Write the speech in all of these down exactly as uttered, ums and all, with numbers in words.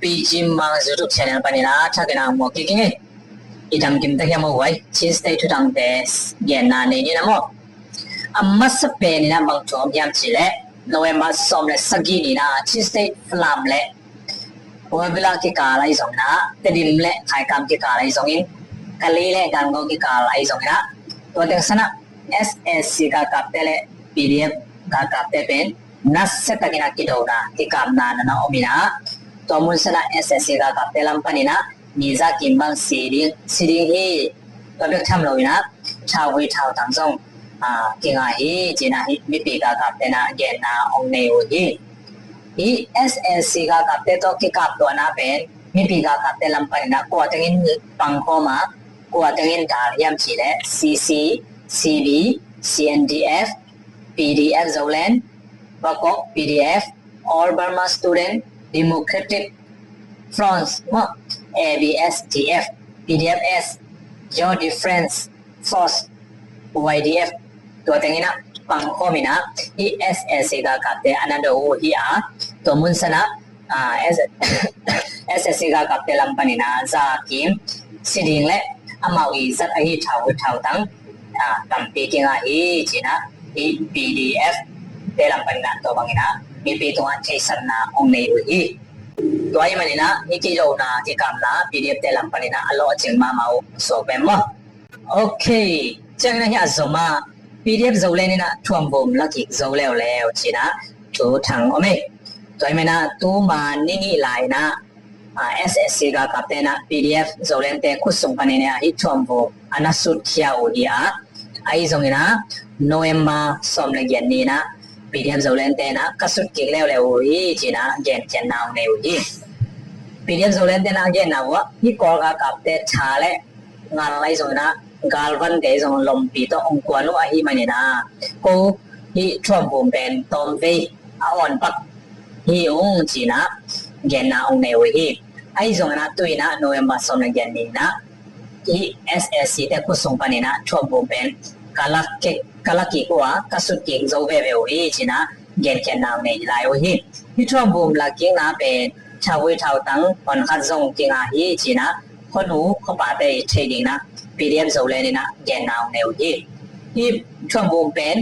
Pi Jim Mang YouTube channel panin a thakin a muak kik ing ei. I dam kim ta hiam aw huai, Chin State thuthangte genna nei ni na maw. A masa pen in a bang thu om hiam cih leh November sawm le sagih ni in a Chin State Falam le Wavilla kikal ahi zongin a, Tedim le Khaikam kikal ahi zongin, Kali le Gangaw kikal ahi zongin a, tua teng san a SAC galkapte le PDF galkapte pen nasia takin a kidona kikapna na na om in a, tua mun san a SAC galkapte lam panin a mi za kim bang si ding, si ding hi. Tua bek tham lo in a, thauvui thautang zong, ah, kinga hi ci in a, hih mipi galkapte in a genna hong nei uh hi. Hih SAC galkapte tawh kikaptuahna pen mipi galkapte lam panin a kua tengin pangkhawm a, kua tengin dal hiam cih leh CC, CB, CNDF, PDF Zoland, Bakok PDF, All Burma Student Democratic Front maw, ABSDF, PDFS, Your Defense Force, YDF, tua teng in a pangkhawm in a, hih SAC galkapte a na do uh hi a, tua mun san a, ah, S-, SAC galkapte lam panin a za kim si ding le amau i zat ahi thau, thautang, ah, tampi kinga hi ci in a, hih PDF te lam panin a tua bangin a mipi tungah theihsakna hong nei uh hi. Tua ahih manin a hih kidona kikapna PDF te lam panin a a lawhcing mahmah uh suak pen maw. Ok, ciangin a hih a zom a PDF Zoland in a thuamvum la kik zo leuleu ci in a thu thang om ei. Tua ahih manin a tuma ni nih lai in a, ah, SAC galkapte in a PDF Zolandte khut sung panin a hih thuamvum a na sutkhia uh hi a, ahi zongin a November sawm le giat ni in a PDF Zolandte in a ka sut kik leuleu uh hi ci in a genkhiatna hong nei uh hi. PDF Zolandte in a genna uh ah hih Kawl galkapte tha le ngal ahi zongin a galvante zong lompi tawh hong kuan uh ahih manin a, ko hih thuamvum pen tawmvei a awn pak hi ung ci in a genna hong nei uh hi. Ahi zongin a tu in a November sawm le giat ni in a hih SAC te khut sung panin a thuamvum pen ka la kik, ka la kik uh a ka sut kik zo veve uh hi ci in a genkhiatna hong nei lai uh hi. Hih thuamvum la kikna pen thauvui thautang hon khat zong kinga hi ci in a khuanu khuapate i theih dingin a PDF Zoland in a genna hong nei uh hi. Hih thuamvum pen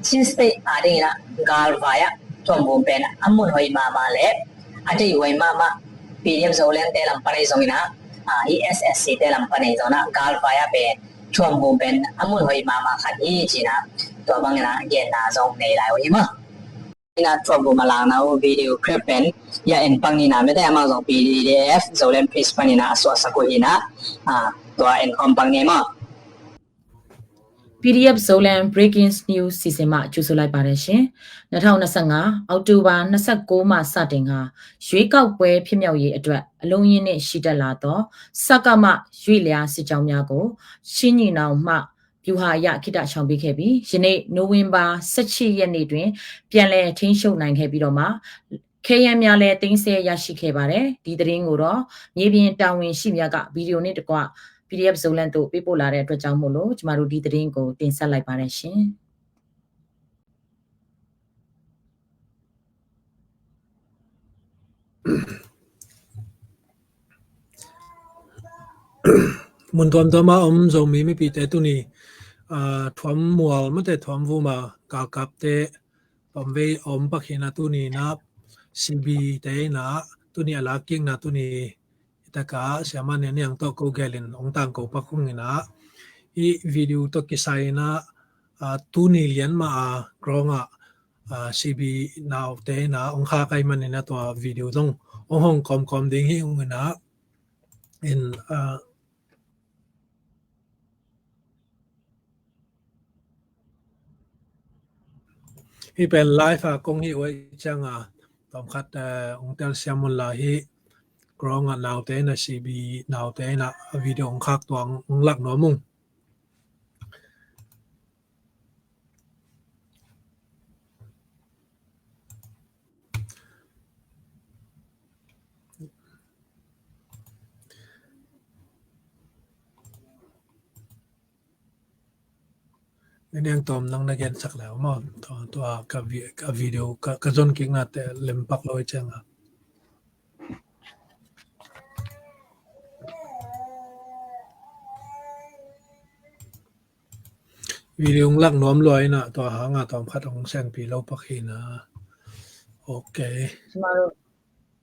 Chin State a dingin a galvai ah thuamvum pen a mun hoih mahmah le a deihhuai mahmah PDF Zolandte lam pan ahi zongin a, ah, hih SAC te lam pan ahi zongin a galvai ah pen thuamvum pen a mun hoih mahmah khat hi ci in a tua bangin a genna zong nei lai uh hi maw. In a thuamvum a lakna uh video clip pen ya en pak ni na, mete amau zong PDF Zoland page panin a suahsak uh hi in a, ah, tua en khawm pak ni maw. PDF Zoland Breaking News စီစဉ်မှ ကြိုဆိုလိုက်ပါတယ်ရှင်။ နှစ်ထောင်နှစ်ဆယ့်ငါး အောက်တိုဘာ နှစ်ဆယ့်ကိုးမှ စတင်ကာ ရွေးကောက်ပွဲဖြစ်မြောက်ရေးအတွက် အလုံးအရင်းနဲ့ ရှိတက်လာသော စကမ ရွေ့လျားစစ်ကြောင်းများကို ချင်းညီနောင်မှ ဗျူဟာအရ ခေတ္တရှောင်ပေးခဲ့ပြီး ယနေ့ နိုဝင်ဘာ ဆယ့်ရှစ်ရက်နေ့တွင် ပြန်လည်ထိန်းချုပ်နိုင်ခဲ့ပြီးတော့မှ ခဲယမ်းများလည်း သိမ်းဆည်းရရှိခဲ့ပါတယ်။ ဒီသတင်းကိုတော့ မြေပြင်တာဝန်ရှိများက ဗီဒီယိုနဲ့တကွ PDF Zoland သို့ ပေးပို့လာတဲ့အတွက်ကြောင့်မို့လို့ ကျမတို့ ဒီသတင်းကို တင်ဆက်လိုက်ပါတယ်ရှင်။ Mun tuamtuam a om Zomi mipite tuni, ah, thuam mual mate thuam vum a galkapte tawmvei a om pak hi in a, tuni in a CB te in a tuni a lakkikna tuni i taka siamah Niang tawh ko gelin hong tangko pak hong in a, i video tawh kisai in a, ah, tuni lian mah a ground ah, ah, CB naute in a hong khak ahih manin a tua video zong hong hong kawmkawm ding hi hong in a, in, ah, hih pen live a kong hi uh ahih ciang a tawmkhat, eh, hong telsiam un la, hih ground ah naute in a, CB naute in a video hong khak tua hong lak nuam ung. Niang Tom, nang na gensak leu maw? Tua, tua ka vi-, ka video, ka, ka zon kikna te lem pak lo ahih ciang a. ဗီဒီယို လန့် နွမ်း လွယ် န တွာ် ဟန် ငါ တွာ် ဖတ် အောင် ဆင် ပြီ လို့ ပခင် နာ်။ โอเค။ ကျွန်တော်တို့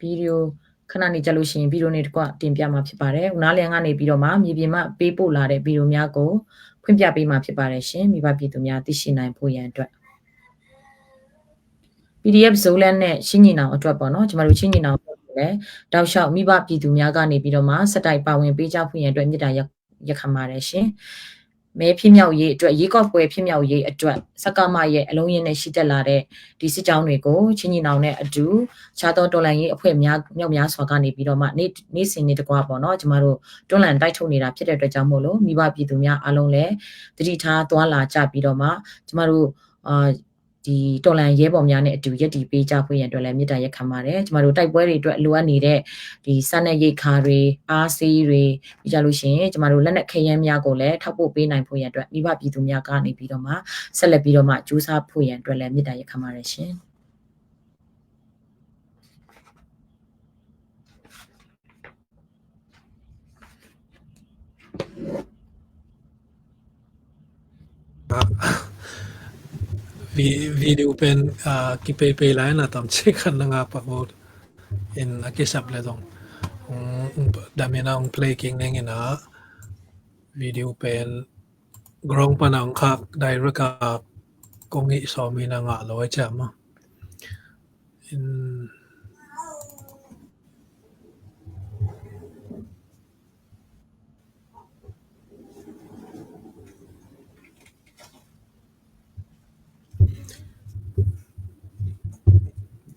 ဗီဒီယို ခဏနေကြလို့ရှိရင် ဗီဒီယိုနဲ့တကွတင်ပြမှာဖြစ်ပါတယ်။ နားလည်ငါနေပြီးတော့မှ မြေပြင်မှပေးပို့လာတဲ့ဗီဒီယိုများကို ဖွင့်ပြပေးမှာဖြစ်ပါတယ်ရှင်။ မိဘပြည်သူများသိရှိနိုင်ဖို့ရန်အတွက် PDF Zoland နဲ့ ချင်းညီနောင်အတွက်ပေါ့နော်။ ကျွန်တော်တို့ ချင်းညီနောင်အတွက်လည်း တောက်လျှောက် မိဘပြည်သူများကနေပြီးတော့မှ ဆက်တိုက်ပါဝင်ပေးကြဖို့ရန်အတွက် မေတ္တာရပ် ရပ်ခံပါတယ်ရှင်။ မဲဖြစ်မြောက်ရေးအတွက် ရွေးကောက်ပွဲဖြစ်မြောက်ရေးအတွက် စကမရဲ့အလုံးအရင်းနဲ့ ရှိတက်လာတဲ့ ဒီစစ်ကြောင်းတွေကို ချင်းညီနောင်နဲ့အတူ အခြားသောတော်လှန်ရေးအဖွဲ့များ မြောက်များစွာကနေပြီးတော့မှ နေ့ နေ့စဉ်နဲ့တကွပေါ့နော်၊ ကျွန်တော်တို့ တွန်းလှန်တိုက်ထုတ်နေတာဖြစ်တဲ့အတွက်ကြောင့်မို့လို့ မိဘပြည်သူများအားလုံးလည်း သတိထားသွားလာကြပြီးတော့မှ ကျွန်တော်တို့ အာ ဒီတော်လှန်ရဲဘော်များနဲ့အတူ ရပ်တည်ပေးကြဖို့ရန်အတွက်လည်း မေတ္တာရပ်ခံပါတယ်။ ကျွန်တော်တို့ တိုက်ပွဲတွေအတွက်လိုအပ်နေတဲ့ ဒီစားနပ်ရိက္ခာတွေ၊ အားဆေးတွေ၊ ပြီးကြလို့ရှိရင် ကျွန်တော်တို့ လက်နက်ခဲယမ်းများကိုလည်း ထောက်ပို့ပေးနိုင်ဖို့ရန်အတွက် မိဘပြည်သူများကနေပြီးတော့မှ ဆက်လက်ပြီးတော့မှ ကြိုးစားဖို့ရန်အတွက်လည်း မေတ္တာရပ်ခံပါတယ်ရှင်။ ဗီ- ဗီဒီယို ပန်- အာ- ကီပေပေ လိုင်း နာ် တမ် ချစ် ခန် န ငါ ပၢၵ်ႇ ဝိုတ်ႉ အင် အကီႈ သပ်း လႄႈ သွင် ဒၣ်မႅၼ်ႈ ဢင် ပလေး ၵိင်ႇ ၼႆ ငိုၼ်း နာ်။ ဗီဒီယို ပန် ကရွင်း ပၼ် ဢင် ခၢၵ်ႈ ဒၣ်ရႅၵ်ႉ ၵႃႈ ၵုင်ႇ ငိုၼ်း သွမ်ႇ မီး နာ် ငါ လွႆး ၸမ်ႉ မႃး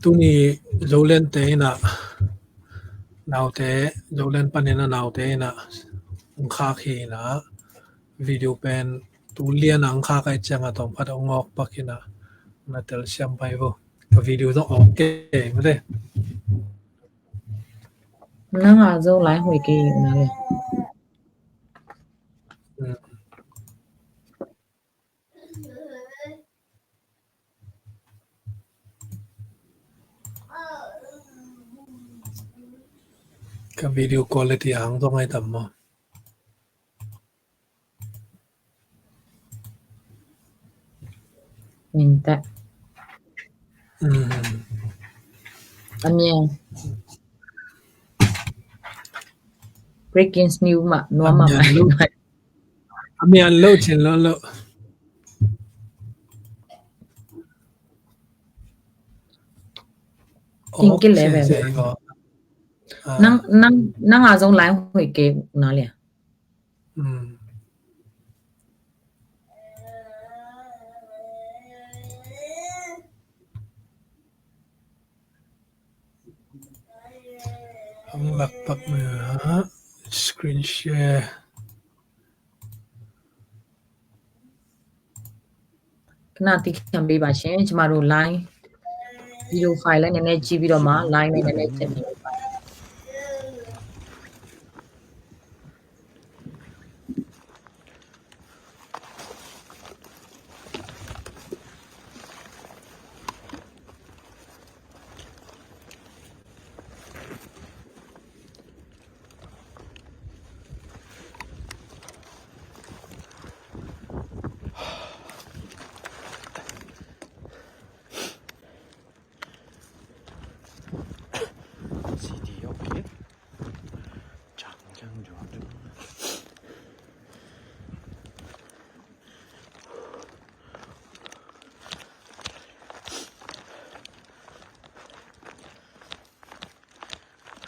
တူၺ်း ၼႆႉ Zoland တႄႉ ၼႃႇ ၼႃႇတႄႉ Zoland ပၼ်ႇ ၼႆႉ ၼႃႇ ၼႃႇတႄႉ ၼႃႇ ၶႃႈၶီႈ ၼႃႇ video ပဵၼ် တူၺ်း လဵၼ်ႈ ၼင်ႇ ၶႃႈ ၶႂ်ႈၸႅင်ႈ ဢႃႇ တွင်ႈ ၽတ်း ဢွင်ႇ ဢွၵ်ႇ ပၵ်း ၶိုၼ်း ၼႃႇ ၼႃႇ တႄႉ သႅမ်ႈ ပႆႇ ၵေႃႈ video တွင်ႈ ဢွၵ်ႇ ၵႄႈ မႃး လႄႈ ၼင်ႇ ဢႃႇ ၸွင်ႇ လၢႆး ႁူၺ်ႇ ၵႄႈ ၼႃႇ လႄႈ ဢိုမ်း ၵႃႈ video quality ႁၢင်ႈ တွင်း ႁႂ်ႈ တမ်ႇ မႃး ၼႆႉ တႄႉ ဢိုမ်း ဢမျၢၼ် breaking news မႃး နွမ်း မႃး ဢမျၢၼ် မႃး လုၵ်ႉ ဢမျၢၼ် လုၵ်ႉ ၸဵင်ႇ လုၵ်ႉ လုၵ်ႉ ဢိုမ်း ၵိၼ်းလႄႈ ဢေႃႈ ပႅတ်ႈ ၸႂ်ႈ ၸႂ်ႈ ဢေႃႈ ဢႃႇ ၼင်ႇ ၼင်ႇ ၼင်ႇ ဢႃႇ ၸွင်ႇ လၢႆး ႁူၺ်ႇ ၵႄႈ ၼႃႇ လႄႈ ဢိုမ်း ဢမ်ႇလၢၵ်ႈပၢၵ်ႇၼႃႇ screen share ခဏသတိခံပေးပါရှင်။ ကျွန်မတို့ လိုင်း ဗီဒီယို file လည်း နည်းနည်းကြီးပြီးတော့မှ လိုင်းလည်း နည်းနည်းထည့်ပေးပါ။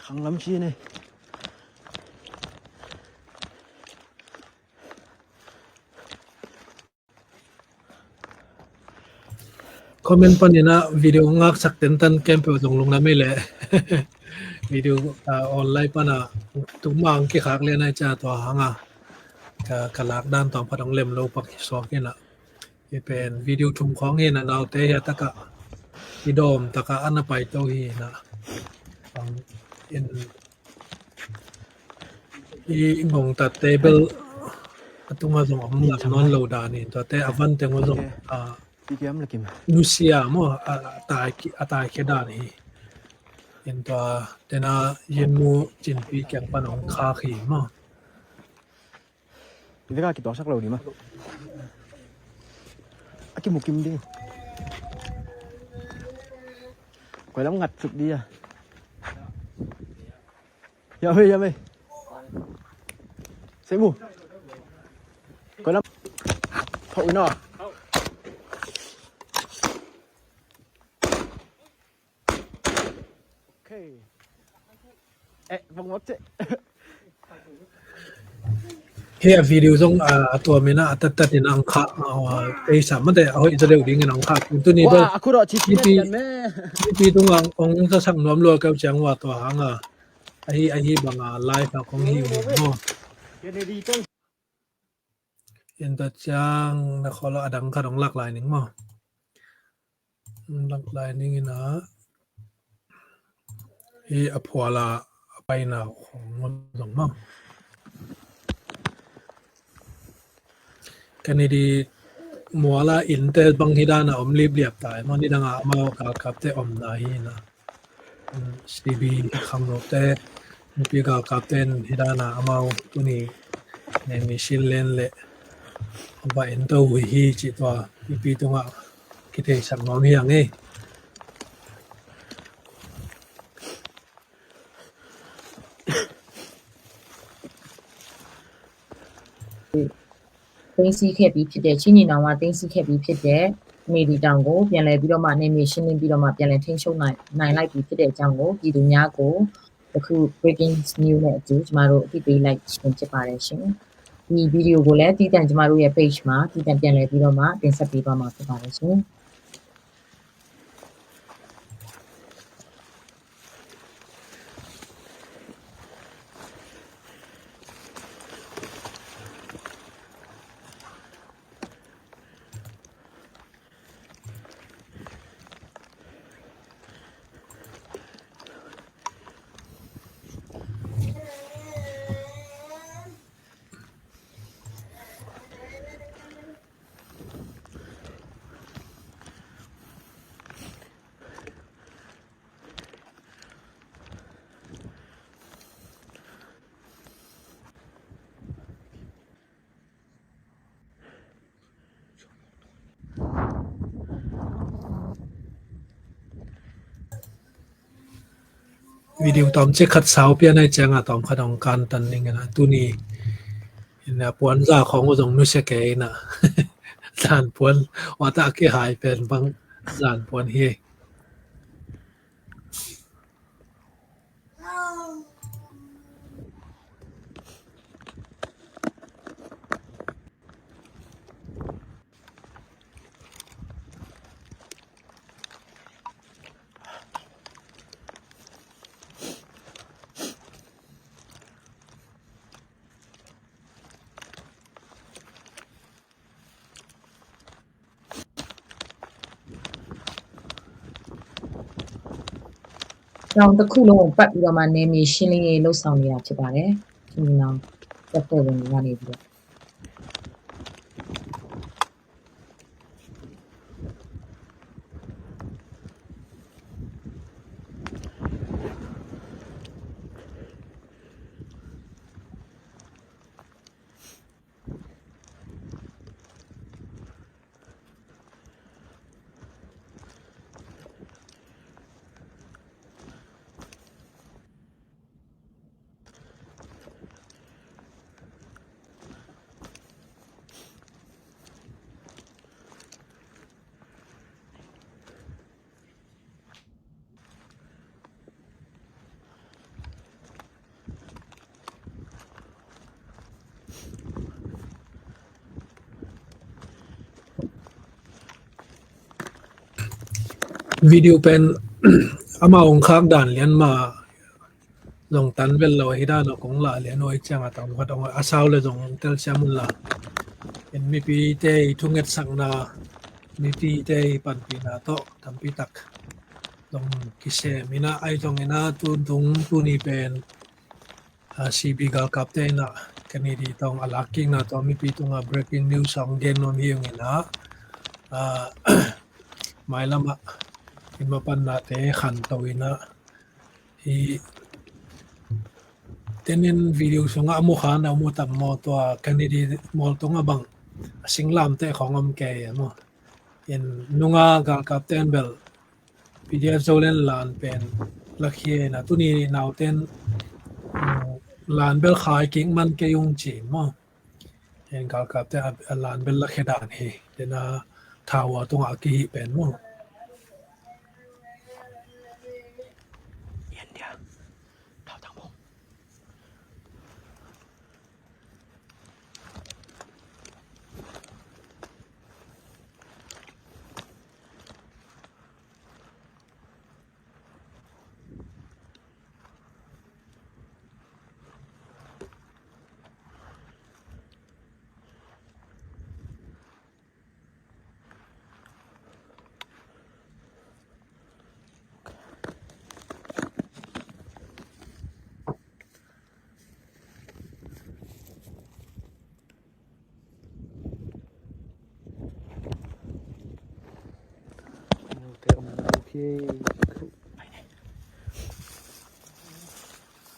Khang lam khi ne. Comment panin ah video ngaksak tentan kempeuh zong lungdam ei leh. Video, ah, online pan ah tumang kikhak lian ai ca tua hang ah ka, ka lak dan tawng phat hong lem lo pak hi suak in ah. Hi pen video thum khawng hi na, naute hi a takah i dawm takah a na paito hi na. Ang in i ngongtat table a tungah zong a hong lam nawn lo dan in, tuate a van teng uh zong, a, nusia maw, a, a tai, a taikhia dan hi. In tua tena Yenmu Cinpi kiang pan a hong khak hi maw. Veka kituaksak lo ding maw. Kimu kim ding. Koi lam ngat suk ding a. Yam ei, yam ei. Semu. Koi lam. Thok in a. Okay. Eh, bang mak cek. Hei, a video zong, ah, a tua mina a tattat in ang kha, ah, ei sa mate a hoih zaw deuh dingin ang kha. Tuni bel a khu rawh ci ci mipi, mipi tung ang ong sa sang nuam lua keu ciang ua tua hang a. Ahi, ahi bang a live a kong hi uh maw. In tua ciang na khol a dang khat hong lak lai ning maw. Lak lai ning in a hi a phual a a paina khong zong maw. Kennedy mual a innte bang hi dan a om lipliap tai maw, nidang a amau galkapte omna hi na. C B khangnote, mipi galkapte in hi dan a amau tuni Neihmi Shin Leng le va en to uh hi cih tua mipi tungah kitheisak nuam hi hang e. Teng si khepi phit de, chini nawa teng si khepi phit de, Neihmi tang ko, pian le bidoma, Neihmi Shin Leng bidoma, pian le teng shou nai, nai lai pi phit de, jang ko, pi dunya ko, အခု breaking news နဲ့အတူ ကျမတို့ အသိပေးလိုက်ခြင်း ဖြစ်ပါတယ်ရှင်။ ဒီဗီဒီယိုကိုလည်း သီးသန့် ကျမတို့ရဲ့ page မှာ သီးသန့် ပြန်လည်ပြီးတော့မှ တင်ဆက်ပေးသွားမှာ ဖြစ်ပါတယ်ရှင်။ Video tawm cek khat sau pian ai cianga tawm khat hong kantan ning a, tuni in a puan za khawng uh zong nusia kei in a, zan puan wata kihai pen bang zan puan hi. Town တစ်ခုလုံးကိုပတ်ပြီးတော့မှ နယ်မြေရှင်းလင်းရေးလုပ်ဆောင်နေတာဖြစ်ပါတယ်။ ဒီမှာတပ်ဖွဲ့ဝင်တွေကနေပြီးတော့ Video pen amah hong khak dan lian mah zong tan vel lo hi dan a kong lah lian uh hi ciang a tam khat hong a sau le zong telsiam un la. In mipite i thungetsakna, mipite i panpihna tawh tampi tak zong kisem in a, ai zong in a tun tung tuni pen, a, C B galkapte in a Kennedy tawng a lakkikna tawh mipi tungah breaking news hong gen nuam hi ung in a, a, mailamah in mapannate khanto in a, hi tenin video sungah a mu khan a mu tam maw, tua Kennedy mual tungah bang a singlamte khawng om kei a maw. In nunga galkapten bel P D F Zoland lan pen lakhia in a, tuni nauten, mm, lan bel khai kik man kei ung ci maw. In galkapten a, a lan bel lakhia dan hi. Tena thawa tunga kihih pen maw.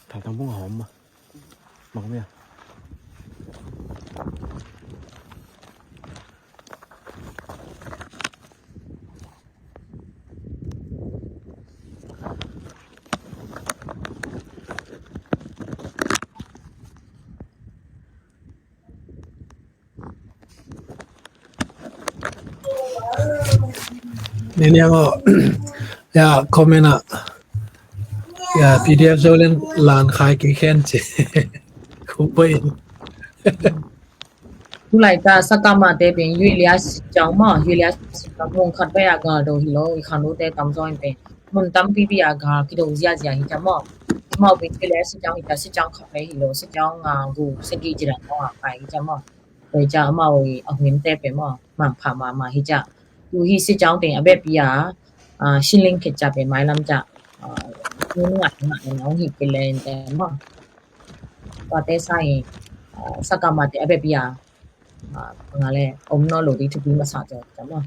Thảo thang bung hòm mà. Mà không biết à? Nini ang o. Ya, comment ah. Ya, P D F Zoland lan khai kik hen ci. Kung poi. Tulai ta sakama te pen yuilia sichang ma, yuilia sichang mung khat bai a gal do hi lo, i khan lo te tam zo in pen. Mun tampi pi a gal kido ziazia hi ta maw. Amau pen yuilia sichang hi ta, sichang khat bai hi lo, sichang a gu sagi ci dan maw a kai hi ta maw. Tua hi ciang amau i a huinte pen maw, mangpha mahmah hi ciang. Tu hi sichang teng a bepi a, a, shinling khit ciang pen mailam ciang, a, nunung a ngah in a hong hi kei leh in te maw. Tuate sa in, a, sakama te a bepi a, a, nga le om nawn lo ding thupi masa ciang ciang maw.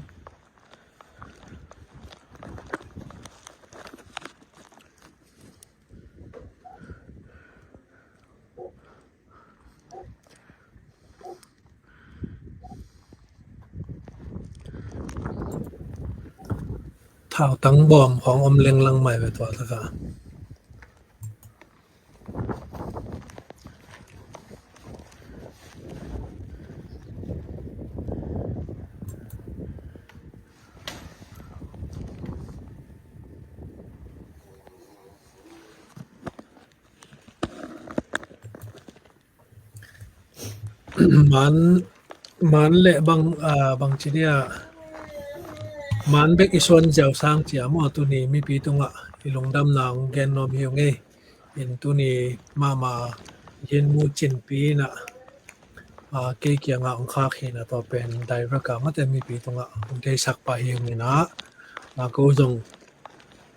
Thau tang bawm khawng om lenglang mai ve tua taka. Man, man le bang, ah, bang ci dia. Man bek i suan ziau sang cia maw tuni mipi tungah i lungdamna hong gen nuam hi ung ei. In tuni mama yin mu cinpi na, ah, kei kiangah hong khak hi na tua pen direct ah mate mipi tungah hong theisak pah hi ung in ah. Ah, ko zong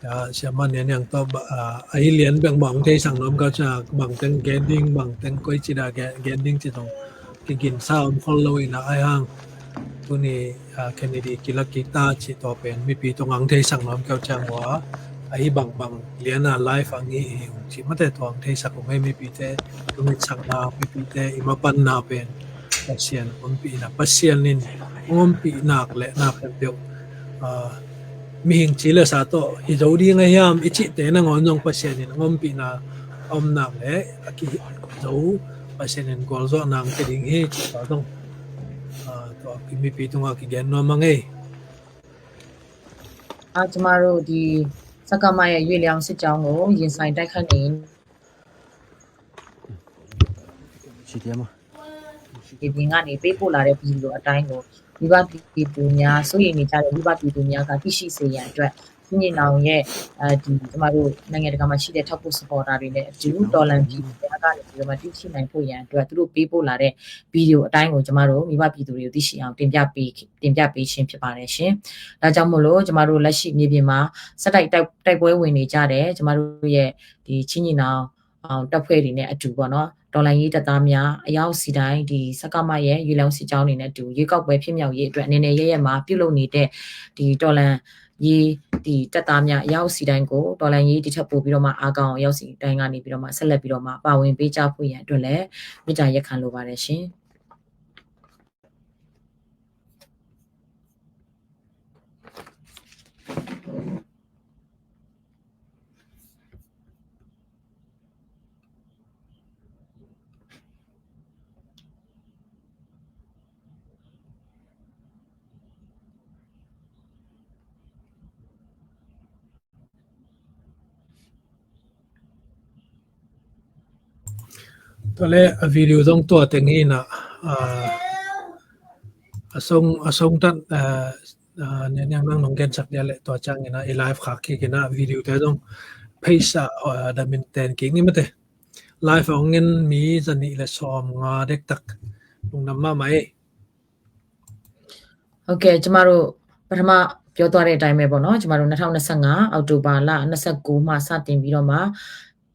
Ya, siaman nian yang tawh ba, ah, ahi lian bek mah hong theisak nuam kau cia, bangteng gen ding, bangteng koi cida ge-, gen ding ci tong kiginsa om khol lo ina ai hang. Tuni, ah, Kennedy kilak kik ta ci tua pen mipi tong hong theisak nuam kau cia ngua. Ahi bangbang lian a life ang i hi hong ci mate tua hong theisak hong hei mipite, tungit sakna, mipite, i mapanna pen. Pasian ompihna, Pasian in hong ompih nak le nak peuhpeuh. Ah, mihing ci le sa tawh hi zo ding a hiam i cihte nangawn zong Pasian in hong ompihna a om nak le a kizo Pasian in gualzawhna hong pia ding hi ci tua zong, ah, tua mipi tungah kigen nuam a ngei. Ah, ကျမတို့ဒီ စကမ ရဲ့ ရွေ့လျောင်းစစ်ကြောင်းကို ရင်ဆိုင်တိုက်ခိုက်နေ CDM ဒီပြင်ကနေပေးပို့လာတဲ့ဗီဒီယိုအတိုင်းကိုမိဘပြည်သူများစိုးရိမ်နေကြတဲ့မိဘပြည်သူများကသိရှိစေရန်အတွက် ချင်းညီနောင်ရဲ့အဲဒီကျမတို့နိုင်ငံတကာမှာရှိတဲ့ထောက်ပို့ supporter တွေနဲ့အတူတော်လှန်ပြည်သူများကနေပြီးတော့မှသိရှိနိုင်ဖို့ရန်အတွက်သူတို့ပေးပို့လာတဲ့ဗီဒီယိုအတိုင်းကိုကျမတို့မိဘပြည်သူတွေကိုသိရှိအောင်တင်ပြပေးတင်ပြပေးခြင်းဖြစ်ပါတယ်ရှင်။ ဒါကြောင့်မို့လို့ကျမတို့လက်ရှိမြေပြင်မှာဆက်တိုက်တိုက်တိုက်ပွဲဝင်နေကြတယ်ကျမတို့ရဲ့ဒီချင်းညီနောင် အောင်တပ်ဖွဲ့တွေနဲ့အတူပေါ့နော်တော်လှန်ရေးတပ်သားများအရောက်စီတိုင်းဒီစကမရဲ့ရေလောင်းစစ်ကြောင်းတွေနဲ့အတူရွေးကောက်ပွဲဖြစ်မြောက်ရေးအတွက်အနေနဲ့ရရမှာပြုလုပ်နေတဲ့ဒီတော်လှန်ရေးဒီတပ်သားများအရောက်စီတိုင်းကိုတော်လှန်ရေးဒီထက်ပိုပြီးတော့မှအားကောင်းအောင်ရောက်စီတိုင်းကနေပြီးတော့မှဆက်လက်ပြီးတော့မှပါဝင်ပေးကြဖို့ရန်အတွက်လည်းမေတ္တာရပ်ခံလိုပါတယ်ရှင်။ Tua le a video zong tua teng hi na, a song a song tan, a niang nang nong gensak dia le tua ciang ina i live khak kik ina video te zong page ah damin ten kik ni mate. Live a ong ngen mi zanih le sawm nga dektak. Lungdam mahmah ei. Ok, ကျမတို့ ပထမပြောသွားတဲ့အတိုင်းပဲပေါ့နော်။ ကျမတို့ နှစ်ထောင့်နှစ်ဆယ့်ငါး အောက်တိုဘာလ နှစ်ဆယ့်ကိုးမှ စတင်ပြီးတော့မှ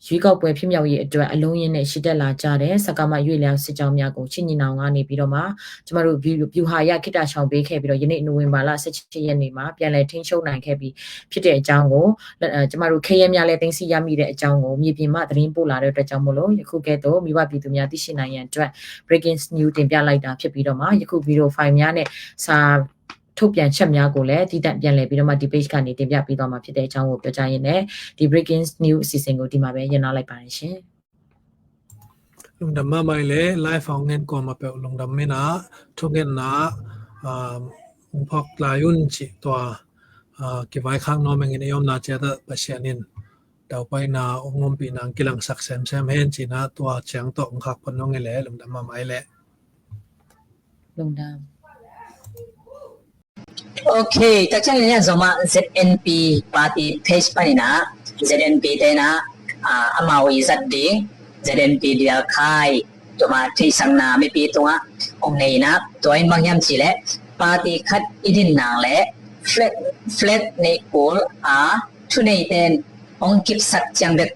ရွေးကောက်ပွဲဖြစ်မြောက်ရေးအတွက် အလုံးအရင်းနဲ့ ချီတက်လာကြတဲ့ စကမ ရွေ့လျားစစ်ကြောင်းများကို ချစ်ညီနောင်ကနေပြီးတော့မှ ကျမတို့ ဗျူ- ဗျူဟာအရ ခေတ္တရှောင်ပေးခဲ့ပြီးတော့ ယနေ့ နိုဝင်ဘာလ ဆယ့်ရှစ်ရက်နေ့မှာ ပြန်လည်ထိန်းချုပ်နိုင်ခဲ့ပြီး ဖြစ်တဲ့အကြောင်းကို အဲ- ကျမတို့ ခဲယမ်းများလည်း သိမ်းဆည်းရမိတဲ့အကြောင်းကို မြေပြင်မှ သတင်းပို့လာတဲ့အတွက်ကြောင့်မို့လို့ ယခုကဲ့သို့ မိဘပြည်သူများ သိရှိနိုင်ရန်အတွက် breaking news တင်ပြလိုက်တာဖြစ်ပြီးတော့မှ ယခု video file များနဲ့ စာထုတ်ပြန်ချက်များကိုလည်း သီးသန့်ပြန်လည်ပြီးတော့မှ ဒီ page ကနေ တင်ပြပေးသွားမှာဖြစ်တဲ့အကြောင်းကို ပြောကြားရင်းနဲ့ ဒီ breaking news အစီအစဉ်ကို ဒီမှာပဲ ရပ်နားလိုက်ပါတယ်ရှင်။ Lungdam mahmah ei le, live a ong ngen kuamah peuh lungdam ina, thungetna, um, ong phawk lai un cih tua, uh, kivaikhak nuam ing in, i omna ciat ah Pasian in tawpaina ong ompihna ong kilangsak semsem hen cih ina, tua ciang tawh ong khak phot nuam ei le, lungdam mahmah ei le. Lungdam. Ok, tak ciang ina zomah Z N P party page pan ina, Z N P te ina, ah, amau i zat ding, Z N P dialkhai, tua mah theihsakna mipi tungah ong nei ina, tua in bang hiam cih leh party khat i din nang le flag, flag neih kul a thuneite in ong kipsak ciang bek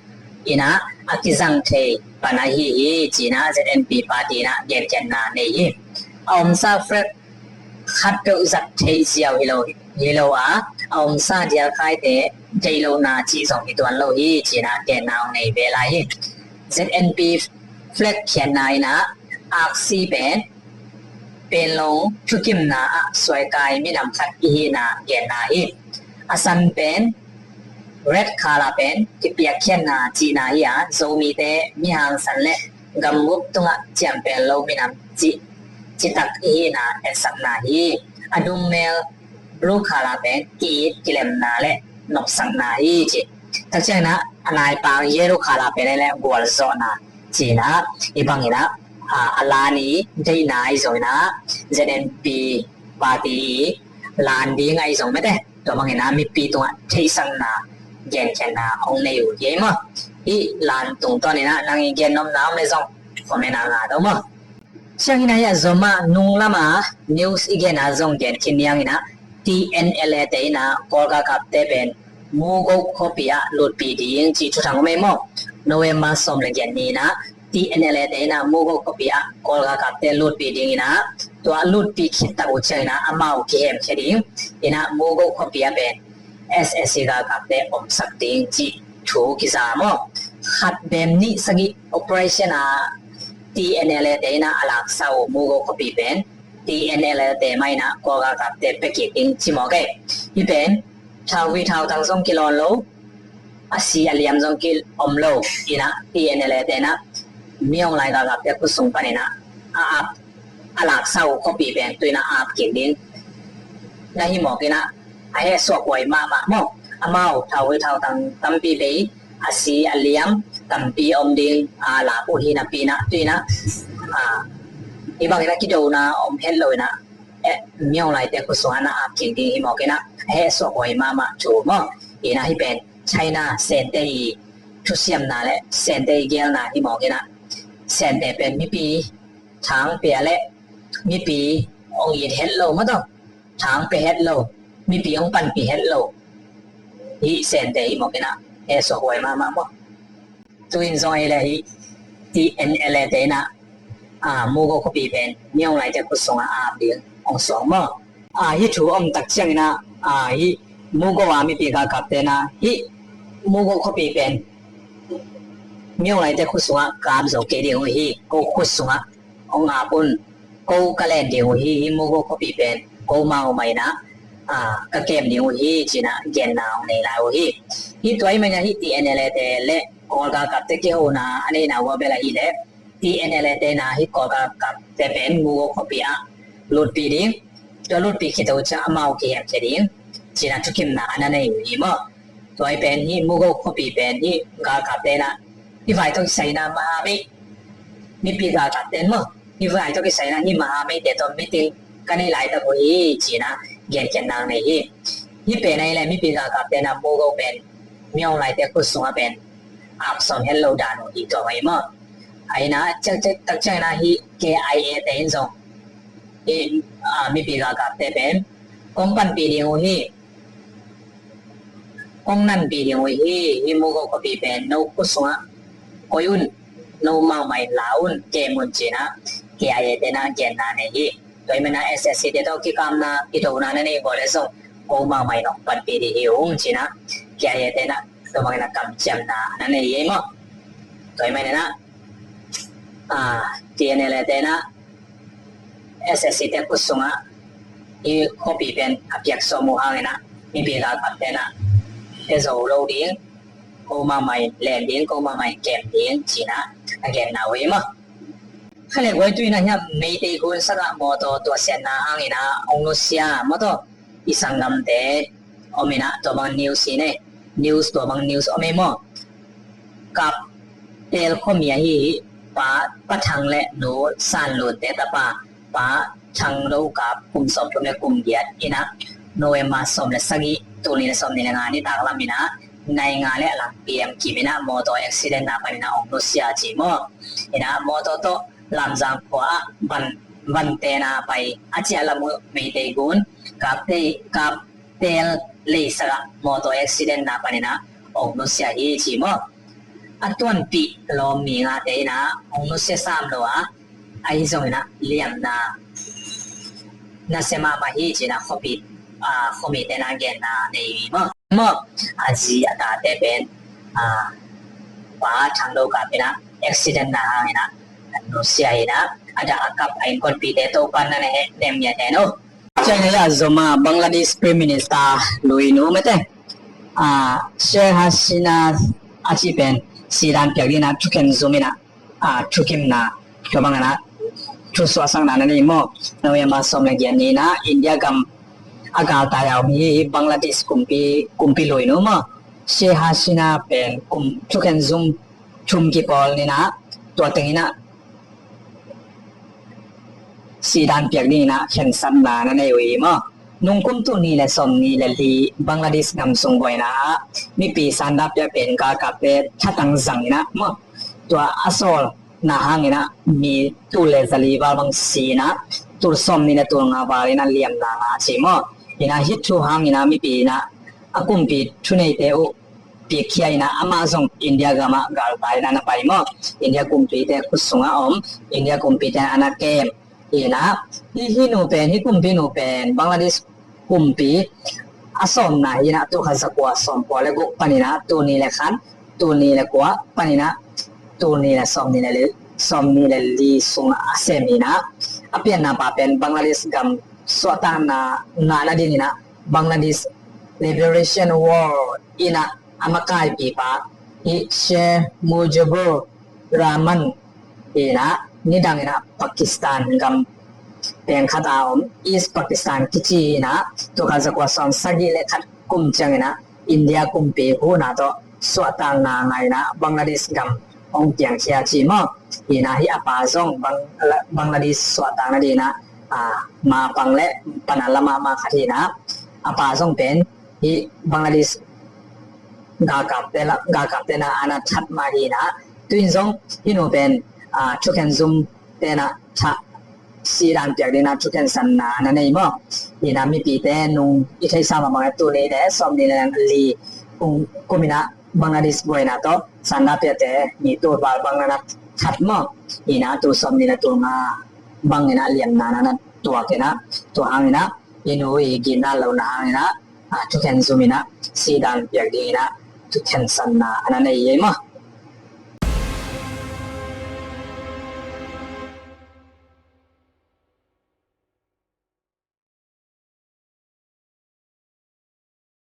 ina a kizang thei pan ahi hi cih ina Z N P party ina genkhiatna nei hi. A omsa flag khat peuh zat theih ziau hi lo, hi lo a, a omsa dialkhaite deih lohna cih zong hi tuan lo hi cih ina genna ong nei ve lai hi. Z N P flag khiatna ina aksi pen Panglong thukimna ah suaikai minam khat i hihna genna hi. A san pen red color pen kipiakkhiatna cihna hi a, Zomite mihangsan le gamgup tungah ciampel lo minam cih citak i hihna etsakna hi. A dungmel blue color pen ki-it kilemna le nopsakna hi ci. Tak ciang ina a naipang yellow color pen le gualzawhna cihna i bang ina, a, a lan i deihna i zong ina Z N P party i lan ding a i zong mete. Tua bang ina mipi tungah theihsakna genkhiatna ong nei uh hi ei maw. Hih lan tungtawn ina nang i gen nopna om le zong comment ah ngat o maw. Ciang ina hih a zomah nung lama news i gen a zong gen khin niang ina T N L A te ina Kawl galkapte pen Mugo khuapi ah lutpi ding cih thuthang om ei maw. November sawm le giat ni ina T N L A te ina Mugo khuapi ah Kawl galkapte lutpi ding ina, tua lutpi khit tak uh ciang ina amau kihemkhia ding ina Mugo khuapi ah pen S A C galkapte omsak ding cih thu kiza maw. Khat bem nih sagih operation a T N L A te ina a laksa uh Mugo khuapi pen T N L A te mah ina Kawl galkapte pia kik ding ci mawk ei. Hih pen thauvui thautang zong kilawn lo, a si a liam zong ki om lo ina T N L A te ina Min Aung Hlaing galkapte khut sung pan ina a ap a laksa uh khuapi pen tu ina ap kik ding na hi mawk ina a hehsuak huai mahmah maw. Amau thauvui thautang tampi bei, a si a liam tampi om ding a lak uh hi napi ina tu ina, a, hih bang ina kidona om het lo ina, eh, Min Aung Hlaingte khut sungah na ap kik ding hi mawk ina a hehsuak huai mahmah thu maw. Ina hih pen China Sente i thusiamna le Sente i gelna hi mawk ina Sente pen mipi thang pia le mipi ong it het lo maw tawh, thang pia het lo, mipi ong panpih het lo. Hih Sente hi mawk ina hehsuak huai mahmah maw. Tu in zong ei le hih T N L A te ina, a, Mugo khuapi pen Min Aung Hlaingte khut sungah a ap ding ong suak maw. A, hih thu om tak ciang ina, a, hih Mugo a mipi galkapte ina hih Mugo khuapi pen Min Aung Hlaingte khut sungah ka ap zo kei ding uh hi, ko khut sungah ong ap un, ko ka len ding uh hi, hih Mugo khuapi pen ko mau mah ina, a, ka kem ding uh hi ci ina genna ong nei lai uh hi. Hih tua ahih manin hih T N L A te le Kawl galkapte kihona a neihna uh a bel ahih leh T N L A te ina hih Kawl galkapte pen Mugo khuapi ah lutpi ding, tua lutpi khit uh ciang amau kihemkhia ding ci ina thukimna a na nei uh hi maw. Tua hi pen hih Mugo khuapi pen hih galkapte ina hih vai tawh kisai ina maha bei mipi galkapte in maw, hih vai tawh kisai in ah hih Maha Meite tawh meeting ka neih laitak uh hi ci-in ah genkhiatna nei hi. Hih pen ahih leh mipi galkapte in ah Mugo pen Min Aung Hlaing te khut sungah pen ap sawm het lo dan uh hi tuam ahi maw. Ahi in ah ciang, ciang, tak ciangin ah hih K I A te in zong hih, ah, mipi galkapte pen kong panpih ding uh hi, kong nanpih ding uh hi, hih Mugo khuapi pen no khut sungah koih un, no mahmah in la un, kem un ci-in ah K I A te in ah genna nei hi. Tua ahih manin ah S S C te tawh kikamna, kidona na neih uh leh zong ko mahmah in hong panpih ding hi ung ci-in ah K I A te in ah tua bangin ah kamciamna na nei hi maw. Tua ahih manin ah, ah, T N L A te in ah S S C te khut sungah hih khuapi pen a piak sawm uh hangin ah mipi galkapte in ah pia zo lo ding, ko mahmah in len ding, ko mahmah in kem ding ci-in ah a genna uh hi maw. Kha le guai, tu-in ah hiah Meitei gun sak ah mawtaw tuahsiatna hangin ah hong nusia mawtaw i sanggamte om in ah tua bang news hi ne, news, tua bang news om ei maw. Kap Tel khuami ahi hi, Pa, Pa Thang le Nu San Lun te tapa, Pa Thang Do Kap kum sawmthum le kum giat in ah November sawm le sagih, tul nih le sawmnih le nga nitak lam in ah nai nga le a lang P M kim in ah mawtaw accident na panin ah hong nusia ci maw. In ah mawtaw tawh Lamzang khua ah van, van tena pai a ciah lam uh Meitei gun Kap Te, Kap Tel leisak ah mawtaw accident na panin ah hong nusia hi ci maw. A tuanpih lawm mi ngate in ah hong nusia sam lo a, ahi zongin ah liamna nasia mahmah hi ci-in ah khuapi, ah, khuamite in ah genna nei hi maw. Maw, a zi a tate pen, ah, Pa Thang Do Kap in ah accident na hangin ah nusia hi in ah, a dah a kap a innkuanpihte Topa'n na ne, ne ngiat hen uh. Ciang hi a zom a Bangladesh Prime Minister lui nu mete, ah, Sheikh Hasina a cih pen sidan piak dingin ah thukhen zum in ah, ah, thukimna, tua bangin ah thusuahsakna na nei maw. November sawm le giat ni in ah India gam a galtai a om hi Bangladesh kumpi, kumpi lui nu maw, Sheikh Hasina pen kum, thukhen zum thum kipawl ni in ah, tua teng in ah sidan piak dingin ah khensatna na nei uh hi maw. Nungkum tul nih le sawmnih le li Bangladesh gam sung buaina ah mipi sanda pia pen galkapte thatang zang in ah maw, tua a sawlna hangin ah mi tul le zali val bang si in ah, tul sawmnih le tul nga val in ah liamna ngah ci maw. In ah hih thu hangin ah mipi in ah a kumpi thuneite uh pikhia in ah amah zong India gam ah galtai in ah na pai maw. India kumpite khut sungah om, India kumpite in ah na kem. In ah hih, hih nu pen, hih kumpi nu pen Bangladesh kumpi a sawmna hi in ah, tul khat zakua sawmkua le guk panin ah tul nih le khat, tul nih le kua panin ah tul nih le sawmnih le li, sawmnih le li sungah a sem hi in ah, a pianna pa pen Bangladesh gam suahtakna ngah nadingin ah Bangladesh Liberation War in ah a makaipipa hi Sheikh Mujibur Rahman in ah nidang in ah Pakistan gam peng khat a om East Pakistan kici in ah tul khat zakua sawmsagih le khat kum ciangin ah India kumpi huhna tawh suahtakna ngah in ah Bangladesh gam hong piangkhia ci maw. In ah hih a pa zong Bang-, Bangladesh suahtak nadingin ah, ah, mapang le pan a la mahmah khat hi in ah, a pa zong pen hih Bangladesh galkapte la, galkapte in ah a na that mah hi in ah, tu-in zong hih nu pen, ah, thukhen zumte in ah thah sidan piak dingin ah thukhensatna a na nei maw. In ah mipite nung i theihsa mahmah tul nih le sawmnih le li kum, kum in ah Bangladesh buaina tawh sanda piate mi tul val bang na na that maw. In ah tul sawmnih le tul nga bangin ah liamna na na tuak in ah, tua hangin ah i nu i gitna lohna hangin ah, ah, thukhen zum in ah sidan piak dingin ah thukhensatna a na nei hi maw.